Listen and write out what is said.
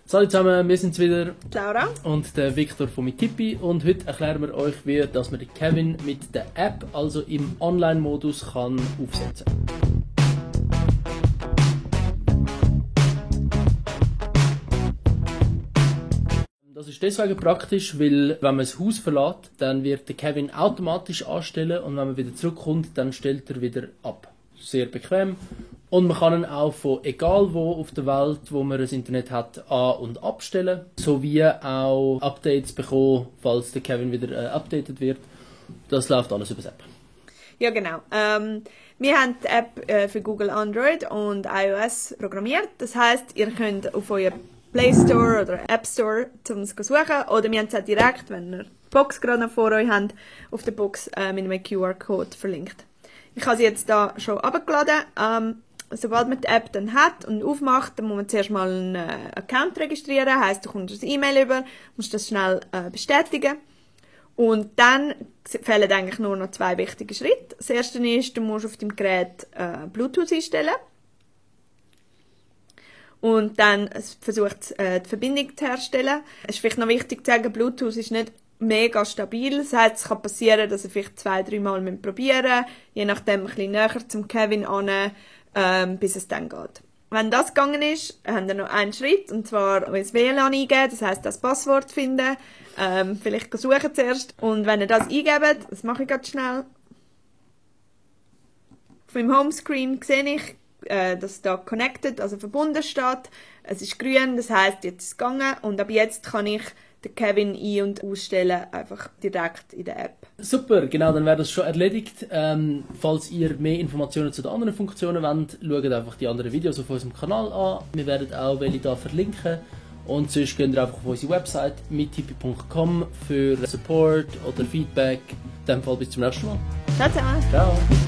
Salut zusammen, wir sind's wieder. Laura. Und der Victor von Mitipi. Und heute erklären wir euch, wie dass man den Kevin mit der App, also im Online-Modus, kann aufsetzen kann. Das ist deswegen praktisch, weil wenn man das Haus verlässt, dann wird der Kevin automatisch anstellen und wenn man wieder zurückkommt, dann stellt er wieder ab. Sehr bequem. Und man kann ihn auch von egal wo auf der Welt, wo man das Internet hat, an- und abstellen. Sowie auch Updates bekommen, falls der Kevin wieder updated wird. Das läuft alles über die App. Ja, genau. Wir haben die App für Google Android und iOS programmiert. Das heisst, ihr könnt auf euer Play Store oder App Store zum suchen oder wir haben es auch direkt, wenn ihr die Box gerade noch vor euch habt, auf der Box mit einem QR-Code verlinkt. Ich habe sie jetzt da schon abgeladen. Sobald man die App dann hat und aufmacht, dann muss man zuerst mal einen Account registrieren. Heisst, du kommst ein E-Mail über, musst das schnell bestätigen. Und dann fehlen eigentlich nur noch 2 wichtige Schritte. Das erste ist, du musst auf deinem Gerät Bluetooth einstellen. Und dann versucht die Verbindung zu herstellen. Es ist vielleicht noch wichtig zu sagen, Bluetooth ist nicht mega stabil. Das heisst, es kann passieren, dass ihr vielleicht 2-3 Mal probieren müsst, je nachdem ein bisschen näher zum Kevin an, bis es dann geht. Wenn das gegangen ist, haben wir noch einen Schritt, und zwar euer WLAN eingeben, das heisst, das Passwort finden, vielleicht suchen zuerst. Und wenn ihr das eingebt, das mache ich ganz schnell, auf meinem Homescreen sehe ich, dass da connected, also verbunden steht. Es ist grün, das heisst, jetzt ist es gegangen und ab jetzt kann ich den Kevin ein- und ausstellen, einfach direkt in der App. Super, genau, dann wäre das schon erledigt. Falls ihr mehr Informationen zu den anderen Funktionen wollt, schaut einfach die anderen Videos auf unserem Kanal an. Wir werden auch welche da verlinken. Und sonst geht ihr einfach auf unsere Website mitipi.com für Support oder Feedback. In dem Fall bis zum nächsten Mal. Ciao zusammen. Ciao.